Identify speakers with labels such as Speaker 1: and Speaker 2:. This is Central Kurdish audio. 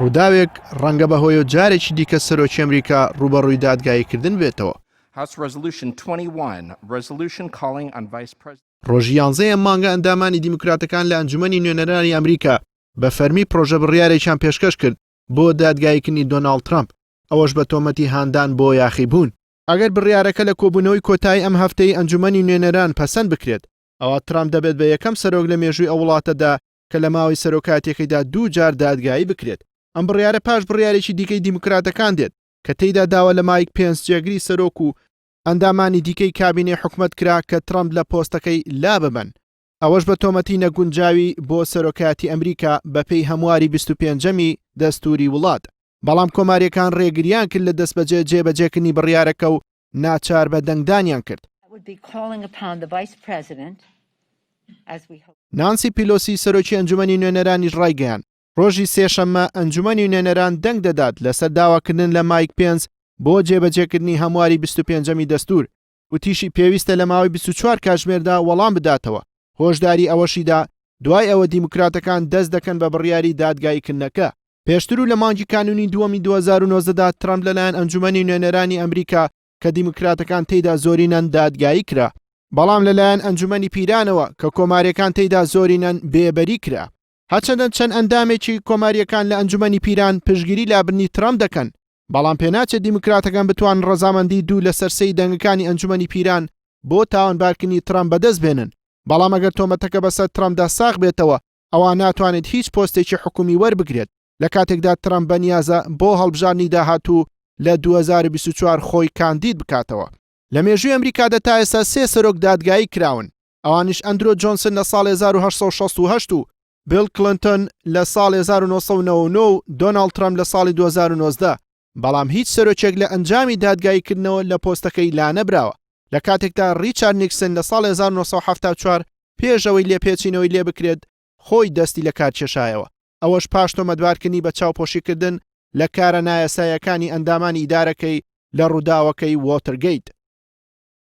Speaker 1: ڕووداوێک ڕەنگە بەهۆیەوە جارێکی دیکە سەرۆکی ئەمریکا ڕووبەڕووی دادگاییکردن بێتەوە. ڕۆژی یانزەی ئەم مانگە ئەندامانی دیموکراتەکان لە ئەنجومەنی نوێنەرانی ئەمریکا بە فەرمی پڕۆژە بڕیارێکیان پێشکەش کرد بۆ دادگاییکردنی دۆناڵد ترەمپ، ئەوەش بە تۆمەتی هاندان بۆ یاخیبوون. ئەگەر بڕیارەکە لە کۆبوونەوەی کۆتایی ئەم هەفتەی ئەنجومەنی نوێنەران پەسەند بکرێت، ئەوا ترەمپ دەبێت بە یەکەم سەرۆک لە مێژووی ئەو وڵاتەدا کە لە ماوەی سەرۆکایەتیەکەیدا دوو جار دادگایی بکرێت. ئەم بڕیارە پاش بڕیارێکی دیکەی دیموکراتەکان دێت کە تێیدا داوا لە مایک پێنس جێگری سەرۆک و ئەندامانی دیکەی کابینەی حکومەت کرا کە ترەمپ لە پۆستەکەی لاببەن، ئەوەش بە تۆمەتی نەگونجاوی بۆ سەرۆکایەتی ئەمریکا بەپێی هەمواری 25ەمی دەستوری وڵات. بەڵام کۆمارییەکان رێگریان کرد لە دەستبەجێ جێبەجێکردنی بڕیارەکە و ناچار بە دەنگدانیان کرد. نانسی پیلۆسی سەرۆکی ئەنجومەنی نوێنەرانیش ڕایگەیاند، ڕۆژی سێشەممە ئەنجومەنی نوێنەران دەنگ دەدات لەسەر داواکردن لە مایک پێنس بۆ جێبەجێکردنی هەمواری 25ەمی دەستور، وتیشی پێویستە لە ماوەی 24 کاتژمێردا وەڵام بداتەوە، هۆشداری ئەوەشیدا دوای ئەوە دیموکراتەکان دەست دەکەن بە بڕیاری دادگاییکردنەکە. پێشتر و لە مانگی کانوونی دووەمی 2019 دا ترەمپ لەلایەن ئەنجومەنی نوێنەرانی ئەمریکا کە دیموکراتەکان تێیدا زۆرینەن دادگایی کرا، بەڵام لەلایەن ئەنجومەنی پیرانەوە کە کۆمارییەکان تێیدا زۆرینەن بێبەری کرا. هەرچەندە چەند ئەندامێکی کۆمارییەکان لە ئەنجومەنی پیران پشتگیری لابردنی ترەمپ دەکەن، بەڵام پێناچێت دیموکراتەکان بتوانن ڕەزامەندی دوو لەسەر سێی دەنگەکانی ئەنجومەنی پیران بۆ تاوانبارکردنی ترەمپ بەدەست بێنن، بەڵام ئەگەر تۆمەتەکە بەسەر ترەمپدا ساغ بێتەوە ئەوا ناتوانێت هیچ پۆستێکی حکومی وەربگرێت، لە کاتێکدا ترەمپ بەنیازە بۆ هەڵبژاردنی داهاتوو لە 2024 خۆی کاندید بکاتەوە. لە مێژووی ئەمریکادا تا ئێستا سێ سەرۆک دادگایی کراون، ئەوانیش ئەندرۆ جۆنسن لە ساڵی 1868 و بیڵ کڵنتۆن لە ساڵی 1999 و دۆناڵد ترەمپ لە ساڵی 2019، بەڵام هیچ سەرۆکێک لە ئەنجامی دادگاییکردنەوە لە پۆستەکەی لانەبراوە، لە کاتێکدا ڕیچارد نیکسن لە ساڵی 1974 پێش ئەوەی لێپێچینەوەی لێبکرێت خۆی دەستی لەکارکێشایەوە، ئەوەش پاش تۆمەتبارکردنی بە چاوپۆشیکردن لە کارە نایاساییەکانی ئەندامانی ئیدارەکەی لە ڕووداوەکەی وۆتەرگەیت.